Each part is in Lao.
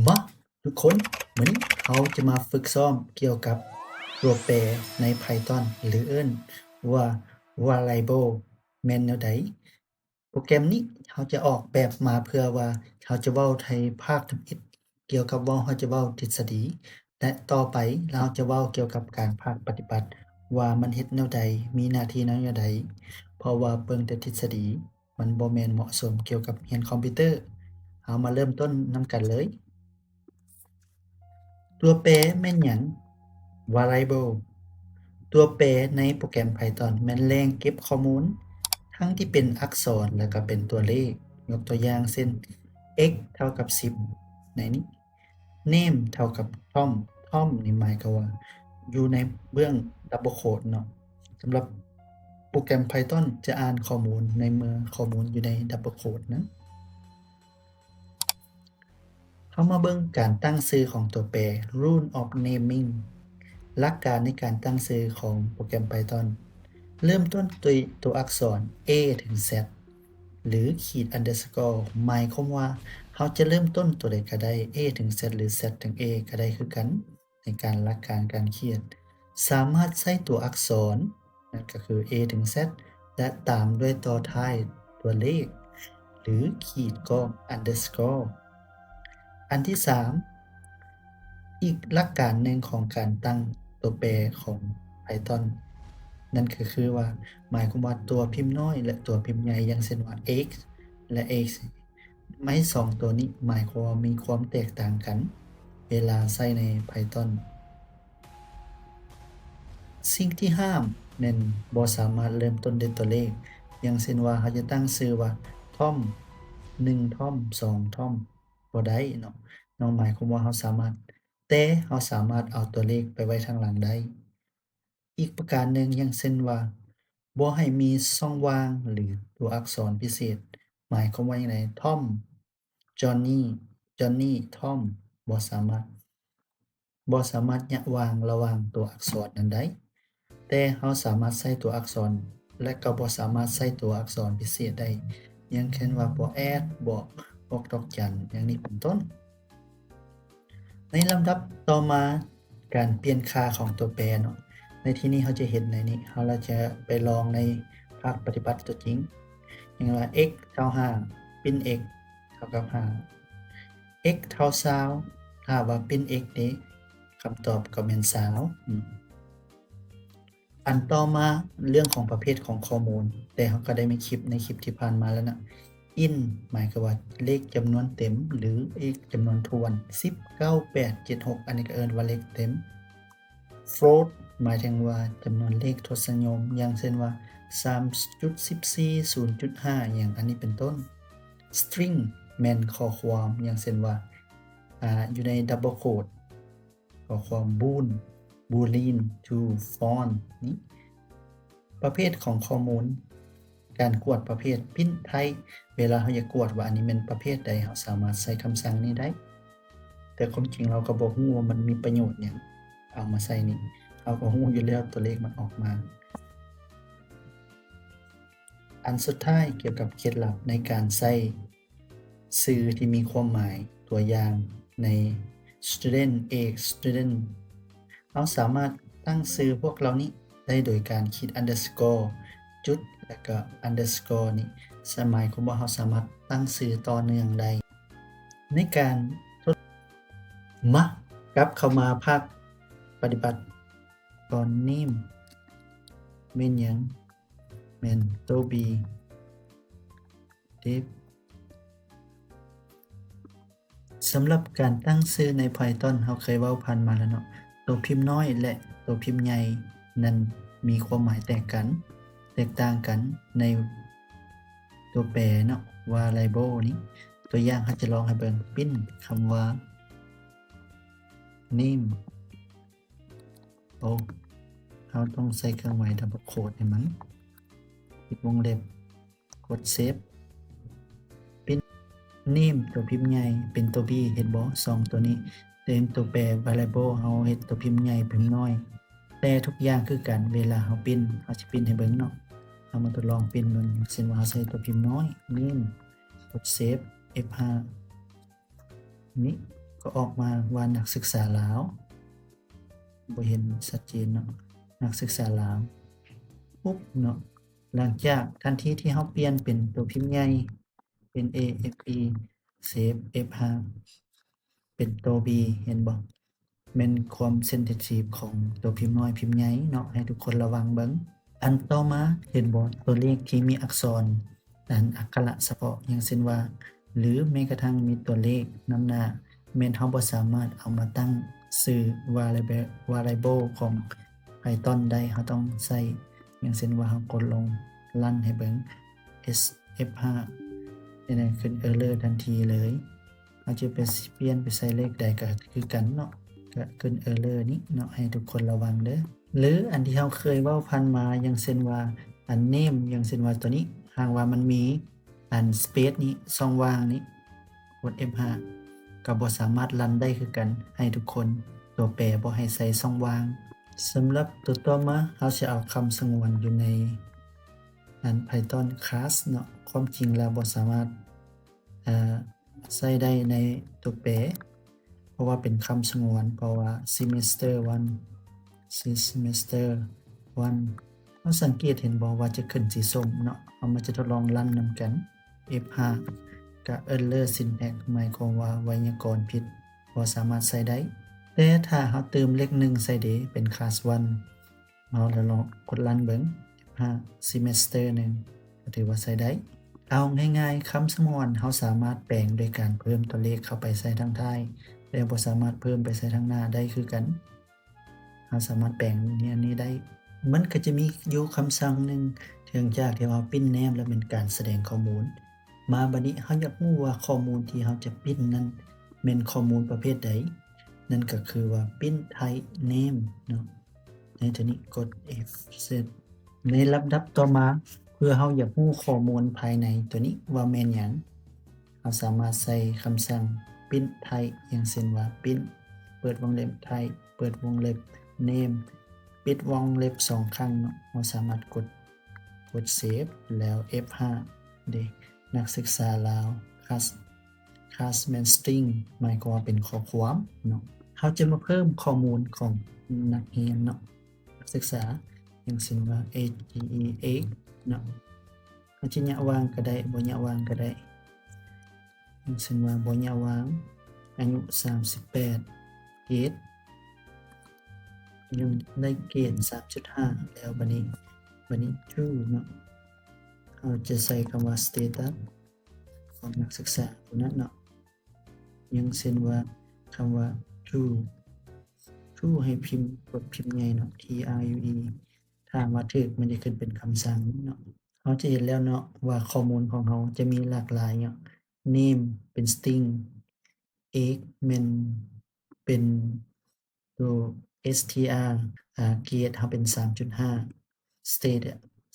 ມາທຸກຄົນ, ມື້ນີ້ເຮົາຈະມາຝຶກຊ້ອມກ່ຽວກັບຕົວແປໃນ Python ຫຼືເອີ້ນວ່າ Variable ແມ່ນແນວໃດ. ໂປຣແກຣມນີ້ເຮົາຈະອອກແບບມາເພື່ອວ່າເຮົາຈະເວົ້າໃນພາກທຳອິດ ກ່ຽວກັບເວົ້າ ເຮົາຈະເວົ້າທິດສະດີ ແລະ ຕໍ່ໄປເຮົາຈະເວົ້າກ່ຽວກັບການພາກປະຕິບັດ ວ່າມັນເຮັດແນວໃດ, ມີໜ້າທີ່ແນວໃດ, ເພາະວ່າເບິ່ງແຕ່ທິດສະດີ ມັນບໍ່ແມ່ນເໝາະສົມກ່ຽວກັບຮຽນຄອມພິວເຕີ. ເຮົາມາເລີ່ມຕົ້ນນຳກັນເລີຍ. ຕົວແປແມ່ນຫຍັງ? Variable. ຕົວແປໃນໂປຣແກຣມ Python ແມ່ນແຫຼ່ງເກັບຂໍ້ມູນ ທັງທີ່ເປັນອັກສອນ ແລະ ກໍເປັນຕົວເລກ. ຍົກຕົວຢ່າງເຊັ່ນ x ເທົ່າກັບສິບ ໃນນີ້. name ເທົ່າກັບ tom. tom ນີ້ໝາຍຄວາມວ່າຢູ່ໃນເບື້ອງ double quote ເນາະ. ສຳລັບໂປຣແກຣມ Python ຈະອ່ານຂໍ້ມູນໃນເມື່ອຂໍ້ມູນຢູ່ໃນ double quote ນະ. ເຮົາມາເບິ່ງການຕັ້ງຊື່ຂອງຕົວແປ Rule of Naming. ຫຼັກການໃນການຕັ້ງຊື່ຂອງໂປຣແກຣມ Python ເລີ່ມຕົ້ນດ້ວຍຕົວອັກສອນ A ເຖິງ Z ຫຼື ຂີດ underscore ໝາຍຄວາມວ່າເຮົາຈະເລີ່ມຕົ້ນຕົວໃດກໍໄດ້ A ເຖິງ Z ຫຼື Z ເຖິງ A ກໍໄດ້ຄືກັນ. ໃນການຫຼັກການການຂຽນ ສາມາດໃຊ້ຕົວອັກສອນ ນັ້ນກໍຄື A ເຖິງ Z ແລະ ຕາມດ້ວຍຕໍ່ທ້າຍຕົວເລກ ຫຼື ຂີດກໍ underscore. ອັນທີສາມ ອີກຫຼັກການໜຶ່ງຂອງການຕັ້ງຕົວແປຂອງ Python ນັ້ນກໍຄືວ່າ ໝາຍຄວາມວ່າຕົວພິມນ້ອຍ ແລະ ຕົວພິມໃຫຍ່ ຢ່າງເຊັ່ນວ່າ x ແລະ x ໄມ້ສອງຕົວນີ້ໝາຍຄວາມວ່າມີຄວາມແຕກຕ່າງກັນເວລາໃຊ້ໃນ Python. ສິ່ງທີ່ຫ້າມແມ່ນບໍ່ສາມາດເລີ່ມຕົ້ນດ້ວຍຕົວເລກ ຢ່າງເຊັ່ນວ່າ ເຮົາຈະຕັ້ງຊື່ວ່າ tom ໜຶ່ງ tom ສອງ tom ບໍ່ໄດ້ເນາະ. ນັ້ນໝາຍຄວາມວ່າເຮົາສາມາດ, ແຕ່ເຮົາສາມາດເອົາຕົວເລກໄປໄວ້ທາງຫຼັງໄດ້. ອີກປະການໜຶ່ງ ຢ່າງເຊັ່ນວ່າ ບໍ່ໃຫ້ມີຊ່ອງວ່າງ ຫຼື ຕົວອັກສອນພິເສດ ໝາຍຄວາມວ່າຫຍັງໃດ? tom, Johnny, Johnny, tom ບໍ່ສາມາດ, ບໍ່ສາມາດຍະຫວ່າງລະຫວ່າງຕົວອັກສອນນັ້ນໄດ້, ແຕ່ເຮົາສາມາດໃຊ້ຕົວອັກສອນ ແລະ ກໍບໍ່ສາມາດໃຊ້ຕົວອັກສອນພິເສດໄດ້ ຢ່າງເຊັ່ນວ່າ ບໍ່ແອດ, ບໍ່ ບໍ່ດອກຈັນ ຢ່າງນີ້ເປັນຕົ້ນ. ໃນລຳດັບຕໍ່ມາ ການປ່ຽນຄ່າຂອງຕົວແປເນາະ. ໃນທີ່ນີ້ເຮົາຈະເຫັນໃນນີ້ ເຮົາລະຈະໄປລອງໃນພາກປະຕິບັດຕົວຈິງ. ຢ່າງວ່າ x ເທົ່າຫ້າ print x ເທົ່າກັບຫ້າ x ເທົ່າຊາວ ຖ້າວ່າ print x ເດ ຄຳຕອບກໍແມ່ນຊາວ. ອືມ ອັນຕໍ່ມາເລື່ອງຂອງປະເພດຂອງຂໍ້ມູນ ແຕ່ເຮົາກໍໄດ້ມີຄລິບໃນຄລິບທີ່ຜ່ານມາແລ້ວນະ. int ໝາຍຄວາມວ່າເລກຈຳນວນເຕັມ ຫຼື ເລກຈຳນວນຖ້ວນ ສິບ ເກົ້າ ແປດ ເຈັດ ຫົກ ອັນນີ້ກໍເອີ້ນວ່າເລກເຕັມ. float ໝາຍເຖິງວ່າຈຳນວນເລກທົດສະນິຍົມ ຢ່າງເຊັ່ນວ່າ ສາມຈຸດສິບສີ່ ສູນຈຸດຫ້າ ຫຍັງອັນນີ້ເປັນຕົ້ນ. string ແມ່ນຂໍ້ຄວາມ ຢ່າງເຊັ່ນວ່າ ອາ ຢູ່ໃນ double quote ຂໍ້ຄວາມ bool, boolean, true, false ນີ້. ປະເພດຂອງຂໍ້ມູນ ການກວດປະເພດ print type ເວລາເຮົາຢາກກວດວ່າອັນນີ້ແມ່ນປະເພດໃດ ເຮົາສາມາດໃຊ້ຄຳສັ່ງນີ້ໄດ້. ແຕ່ຄວາມຈິງເຮົາກໍບໍ່ຮູ້ວ່າມັນມີປະໂຫຍດຫຍັງເອົາມາໃສ່ນີ້, ເຮົາກໍຮູ້ຢູ່ແລ້ວຕົວເລກມັນອອກມາ. ອັນສຸດທ້າຍ ກ່ຽວກັບເຄັດລັບໃນການໃຊ້ຊື່ທີ່ມີຄວາມໝາຍ, ຕົວຢ່າງໃນ student, age, student ເຮົາສາມາດຕັ້ງຊື່ພວກເຫຼົ່ານີ້ໄດ້ໂດຍການຂີດ underscore ຈຸດ ແລ້ວກໍ underscore ນີ້ ສະ ໝາຍຄວາມວ່າເຮົາສາມາດຕັ້ງຊື່ຕໍ່ເນື່ອງໄດ້. ໃນການທົດ ມາ ກັບເຂົ້າມາພາກປະຕິບັດ. ຕອນ name ແມ່ນຫຍັງ? ແມ່ນໂຕ b. def ສຳລັບການຕັ້ງຊື່ໃນ Python ເຮົາເຄີຍເວົ້າຜ່ານມາແລ້ວເນາະ, ໂຕພິມນ້ອຍ ແລະ ໂຕພິມໃຫຍ່ນັ້ນມີຄວາມໝາຍແຕກກັນ, ແຕກຕ່າງກັນໃນຕົວແປເນາະ, variable ນີ້. ຕົວຢ່າງ ເຮົາຈະລອງໃຫ້ເບິ່ງ, print ຄຳວ່າ name. ໂອ ເຮົາຕ້ອງໃສ່ເຄື່ອງໝາຍ double quote ໃຫ້ມັນ, ປິດວົງເລັບ, ກົດ save. print name ຕົວພິມໃຫຍ່ເປັນຕົວ b ເຫັນບໍ່? ສອງຕົວນີ້ ແຕ່ເປັນຕົວແປ variable ເຮົາເຮັດຕົວພິມໃຫຍ່ ພິມນ້ອຍ, ແຕ່ທຸກຢ່າງຄືກັນ. ເວລາເຮົາ print ເຮົາຊິ print ໃຫ້ເບິ່ງເນາະ. ເຮົາມາທົດລອງ print ເບິ່ງ, ເຊັ່ນວ່າເຮົາໃສ່ຕົວພິມນ້ອຍ name ກົດ save, F five ນີ້ ກໍອອກມາວ່ານັກສຶກສາລາວ ບໍ່ເຫັນຊັດເຈນເນາະ ນັກສຶກສາລາວ ປຸບເນາະ ຫຼັງຈາກທັນທີທີ່ເຮົາປ່ຽນເປັນຕົວພິມໃຫຍ່ ເປັນ A F E Save F five ເປັນຕົວ B ເຫັນບໍ່? ແມ່ນຄວາມເຊັນຊິທີບຂອງຕົວພິມນ້ອຍພິມໃຫຍ່ເນາະ ໃຫ້ທຸກຄົນລະວັງເບິ່ງ. ອັນຕໍ່ມາເຫັນບໍ່? ຕົວເລກທີ່ມີອັກສອນ ອັນອັກຂະລະສະເພາະ ຢ່າງເຊັ່ນວ່າ ຫຼືແມ້ກະທັ່ງມີຕົວເລກນຳໜ້າ ແມ່ນເຮົາບໍ່ສາມາດເອົາມາຕັ້ງຊື່ variable ຂອງ Python ໄດ້ ເຮົາຕ້ອງໃຊ້ ຢ່າງເຊັ່ນວ່າເຮົາກົດລົງ run ໃຫ້ເບິ່ງ F five ແລ້ວຂຶ້ນ error ທັນທີເລີຍ. ເຮົາຈະໄປປ່ຽນໄປໃສ່ເລກໃດກໍຄືກັນເນາະ ກໍຂຶ້ນ error ນີ້ເນາະ ໃຫ້ທຸກຄົນລະວັງເດີ້. ຫຼືອັນທີ່ເຮົາເຄີຍເວົ້າຜ່ານມາ ຢ່າງເຊັ່ນວ່າ ອັນ name ຢ່າງເຊັ່ນວ່າຕົວນີ້ ຫາກວ່າມັນມີ ອັນ space ນີ້ ຊ່ອງວ່າງນີ້ ກົດ F five ກໍບໍ່ສາມາດ run ໄດ້ຄືກັນ ໃຫ້ທຸກຄົນ ຕົວແປບໍ່ໃຫ້ໃສ່ຊ່ອງວ່າງ. ສຳລັບຕົວຕໍ່ມາ ເຮົາຊິເອົາຄຳສະຫງວນຢູ່ໃນ ອັນ Python class ເນາະ ຄວາມຈິງແລ້ວບໍ່ສາມາດ ເອີ ໃຊ້ໄດ້ໃນຕົວແປ ເພາະວ່າເປັນຄຳສະຫງວນ ເພາະວ່າ semester one semester one ເຮົາສັງເກດເຫັນບໍ່ວ່າຈະຂຶ້ນສີສົ້ມເນາະ. ເຮົາມາຈະທົດລອງຣັນນຳກັນ F five ກະ error syntax ໝາຍຄວາມວ່າໄວຍາກອນຜິດ ບໍ່ສາມາດໃຊ້ໄດ້. ແຕ່ຖ້າເຮົາເຕີມເລກໜຶ່ງໃສ່ເດ ເປັນ class one ເຮົາລະລອງກົດຣັນເບິ່ງ F five semester ໜຶ່ງ ກໍຖືວ່າໃຊ້ໄດ້. ເອົາງ່າຍໆ ຄຳສະຫງວນເຮົາສາມາດແປງໂດຍການເພີ່ມຕົວເລກເຂົ້າໄປໃສ່ທາງທ້າຍ ແຕ່ບໍ່ສາມາດເພີ່ມໄປໃສ່ທາງໜ້າໄດ້ຄືກັນ. ເຮົາສາມາດແປງອັນນີ້ໄດ້. ມັນກໍຈະມີຢູ່ຄຳສັ່ງໜຶ່ງ ເນື່ອງຈາກທີ່ເຮົາ print name ແລ້ວແມ່ນການສະແດງຂໍ້ມູນ. ມາບັດນີ້ເຮົາຢາກຮູ້ວ່າຂໍ້ມູນທີ່ເຮົາຈະ print ນັ້ນແມ່ນຂໍ້ມູນປະເພດໃດ? ນັ້ນກໍຄືວ່າ print type name ເນາະ. ໃນຕົວນີ້ກົດ F Z. ໃນລຳດັບຕໍ່ມາ ເພື່ອເຮົາຢາກຮູ້ຂໍ້ມູນພາຍໃນຕົວນີ້ວ່າແມ່ນຫຍັງ, ເຮົາສາມາດໃສ່ຄຳສັ່ງ print type ຢ່າງເຊັ່ນວ່າ print ເປີດວົງເລັບ type ເປີດວົງເລັບ name ປິດວົງເລັບສອງຄັ້ງເນາະ. ເຮົາສາມາດກົດ ກົດ save ແລ້ວ F five ເດ ນັກສຶກສາລາວ class class ແມ່ນ string ໝາຍຄວາມວ່າເປັນຂໍ້ຄວາມເນາະ. ເຮົາຈະມາເພີ່ມຂໍ້ມູນຂອງນັກຮຽນເນາະ ນັກສຶກສາ ຢ່າງເຊັ່ນວ່າ A G E age ເນາະ. ເຮົາຈະຍະຫວ່າງກໍໄດ້ ບໍ່ຍະຫວ່າງກໍໄດ້. ຢ່າງເຊັ່ນວ່າບໍ່ຍະຫວ່າງ ອາຍຸສາມສິບແປດ ເກຣດ ຍັງໄດ້ເກຣດສາມຈຸດຫ້າ ແລ້ວບັດນີ້ ບັດນີ້ two ເນາະ. ເຮົາຈະໃສ່ຄຳວ່າ status ຂອງນັກສຶກສາຜູ້ນັ້ນເນາະ. ຢ່າງເຊັ່ນວ່າ ຄຳວ່າ true true ໃຫ້ພິມ ກົດພິມໃຫຍ່ເນາະ T R U E. ຖ້າວ່າຖືກ ມັນຈະຂຶ້ນເປັນຄຳສັ່ງເນາະ. ເຮົາຈະເຫັນແລ້ວເນາະວ່າຂໍ້ມູນຂອງເຮົາຈະມີຫຼາກຫຼາຍເນາະ. name ເປັນ string, age ແມ່ນເປັນໂຕ str, ອາ ເກຣດເຮົາເປັນສາມຈຸດຫ້າ, state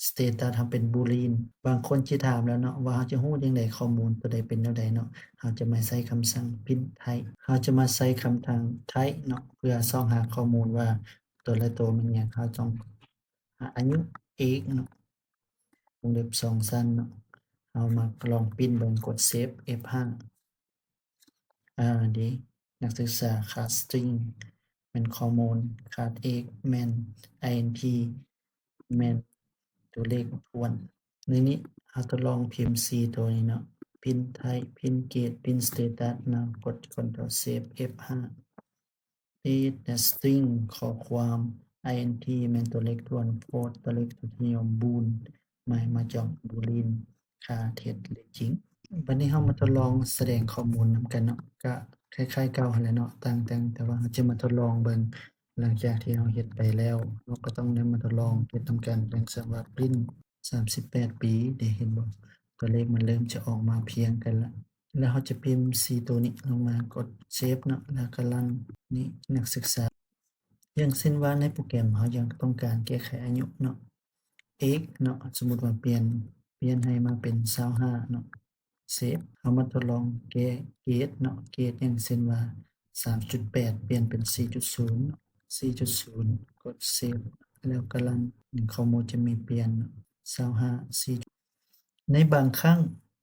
status ເຮົາເປັນ boolean. ບາງຄົນຊິຖາມແລ້ວເນາະວ່າເຮົາຈະຮູ້ຈັ່ງໃດຂໍ້ມູນໂຕໃດເປັນແນວໃດເນາະ. ເຮົາຈະມາໃຊ້ຄຳສັ່ງ print type. ເຮົາຈະມາໃຊ້ຄຳສັ່ງ type ເນາະ ເພື່ອຊອກຫາຂໍ້ມູນວ່າ ໂຕລະໂຕແມ່ນຫຍັງ. ເຮົາຕ້ອງຫາອາຍຸ age ເນາະ ວົງເລັບສອງຊັ້ນເນາະ. ເຮົາມາລອງ print ເບິ່ງ ກົດ save F five. ອາ ດີ ນັກສຶກສາ class string ແມ່ນຂໍ້ມູນ, class age ແມ່ນ int ແມ່ນຕົວເລກຖ້ວນ. ໃນນີ້ເຮົາທົດລອງພິມສີ່ໂຕນີ້ເນາະ print type, print grade, print status ເນາະ. ກົດ Ctrl save F five. age ແລະ string ຂໍ້ຄວາມ, int ແມ່ນຕົວເລກຖ້ວນ, float ຕົວເລກທຸດນິຍົມ, bool ໝາຍມາຈາກ boolean ຄ່າເທັດ ຫຼື ຈິງ. ບັດນີ້ເຮົາມາທົດລອງສະແດງຂໍ້ມູນນຳກັນເນາະ. ກະຄ້າຍໆເກົ່າຫັ້ນແຫຼະເນາະ ຕ່າງແຕ່ ແຕ່ວ່າເຮົາຈະມາທົດລອງເບິ່ງ ຫຼັງຈາກທີ່ເຮົາເຮັດໄປແລ້ວ ເຮົາກໍຕ້ອງໄດ້ມາທົດລອງເຮັດນຳກັນ. ຢ່າງເຊັ່ນວ່າ print ສາມສິບແປດປີ ເດ ເຫັນບໍ່? ຕົວເລກມັນເລີ່ມຈະອອກມາພຽງກັນລະ. ແລ້ວເຮົາຈະພິມສີ່ໂຕນີ້ລົງມາ ກົດ save ເນາະ ແລ້ວກໍຣັນ. ນີ້ ນັກສຶກສາ ຢ່າງເຊັ່ນວ່າໃນໂປຣແກຣມເຮົາຍັງຕ້ອງການແກ້ໄຂອາຍຸເນາະ age ເນາະ. ສົມມຸດວ່າປ່ຽນ ປ່ຽນໃຫ້ມາເປັນຊາວຫ້າເນາະ. save ເຮົາມາທົດລອງແກ້ເກຣດເນາະ ເກຣດ ຢ່າງເຊັ່ນວ່າ ສາມຈຸດແປດ ປ່ຽນເປັນ ສີ່ຈຸດສູນ ເນາະ ສີ່ຈຸດສູນ ກົດ save ແລ້ວກໍຣັນ. ຂໍ້ມູນຈະມີປ່ຽນເນາະ ຊາວຫ້າ ສີ່. ໃນບາງຄັ້ງ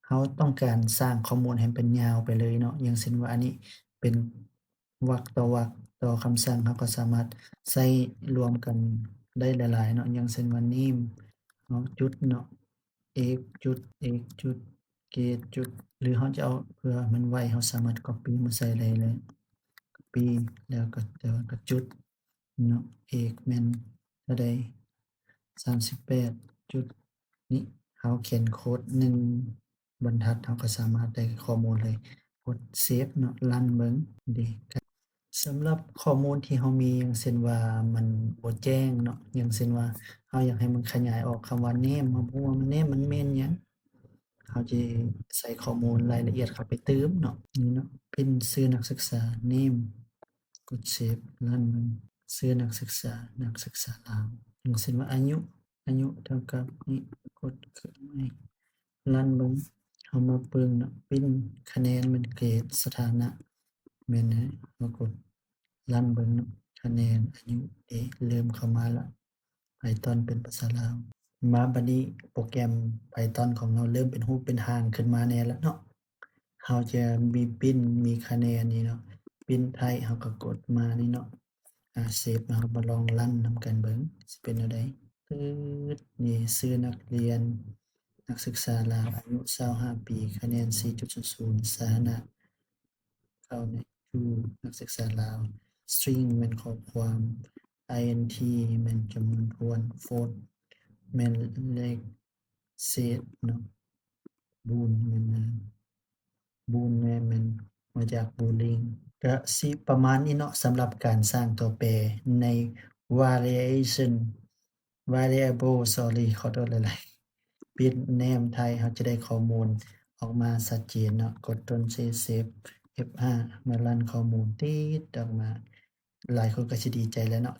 ເຮົາຕ້ອງການສ້າງຂໍ້ມູນໃຫ້ມັນຍາວໄປເລີຍເນາະ. ຢ່າງເຊັ່ນວ່າ ອັນນີ້ເປັນ ວັກຕໍ່ວັກ ຕໍ່ຄຳສັ່ງ ເຮົາກໍສາມາດໃຊ້ລວມກັນໄດ້ຫຼາຍໆເນາະ ຢ່າງເຊັ່ນວ່າ name ເຮົາຈຸດເນາະ x ຈຸດ x ຈຸດ grade ຈຸດ ຫຼືເຮົາຈະເອົາ ເພື່ອມັນໄວ ເຮົາສາມາດ copy ມາໃສ່ໄດ້ເລີຍ copy ແລ້ວກໍ ແລ້ວກໍຈຸດເນາະ x ແມ່ນເທົ່າໃດ ສາມສິບແປດ ຈຸດ ນີ້ ເຮົາຂຽນໂຄດໜຶ່ງ ບັນທັດ ເຮົາກໍສາມາດໄດ້ຂໍ້ມູນເລີຍ ກົດ save ເນາະ run ເບິ່ງເດ້. ສຳລັບຂໍ້ມູນທີ່ເຮົາມີ ຢ່າງເຊັ່ນວ່າມັນບໍ່ແຈ້ງເນາະ ຢ່າງເຊັ່ນວ່າເຮົາຢາກໃຫ້ມັນຂະຫຍາຍອອກ ຄຳວ່າ name ເຮົາບໍ່ຮູ້ວ່າມັນ name ມັນແມ່ນຫຍັງ ເຮົາຈະໃສ່ຂໍ້ມູນລາຍລະອຽດເຂົ້າໄປຕື່ມເນາະ ນີ້ເນາະ print ຊື່ນັກສຶກສາ name ກົດ save run ເບິ່ງ ຊື່ນັກສຶກສາ ນັກສຶກສາລາວ ຢ່າງເຊັ່ນວ່າອາຍຸ ອາຍຸເທົ່າກັບນີ້ ກົດເຄື່ອງໝາຍ run ເບິ່ງ ເຮົາມາເບິ່ງເນາະ print ຄະແນນແມ່ນເກຣດ ສະຖານະແມ່ນ ເຮົາກົດ run ເບິ່ງເນາະ ຄະແນນ ອາຍຸເດ້ ເລີ່ມເຂົ້າມາລະ Python ເປັນພາສາລາວ ມາບັດນີ້ໂປຣແກຣມ Python ຂອງເຮົາເລີ່ມເປັນຮູບເປັນຮ່າງຂຶ້ນມາແດ່ລະເນາະ ເຮົາຈະມີ print ມີຄະແນນນີ້ເນາະ print type ເຮົາກໍກົດມານີ້ເນາະ ອາ save ມາ ເຮົາມາລອງ run ນຳກັນເບິ່ງ ຊິເປັນແນວໃດ. ປຶດ ນີ້ ຊື່ນັກຮຽນ ນັກສຶກສາລາວ ອາຍຸຊາວຫ້າປີ ຄະແນນສີ່ຈຸດສູນສູນ ສະຖານະເຂົ້າໃນ to ນັກສຶກສາລາວ string ແມ່ນຂໍ້ຄວາມ int ແມ່ນຈຳນວນຖ້ວນ float ແມ່ນເລກເສດເນາະ bool ແມ່ນ bool ແມ່ນ ແມ່ນມາຈາກ boolean ກະຊິປະມານນີ້ເນາະ ສຳລັບການສ້າງຕົວແປໃນ variation variable sorry ຂໍໂທດຫຼາຍໆ print name type ເຮົາຈະໄດ້ຂໍ້ມູນອອກມາຊັດເຈນເນາະ ກົດຕົນ save save F five ເມື່ອ run ຂໍ້ມູນຕິດອອກມາ ຫຼາຍຄົນກໍຊິດີໃຈແລ້ວເນາະ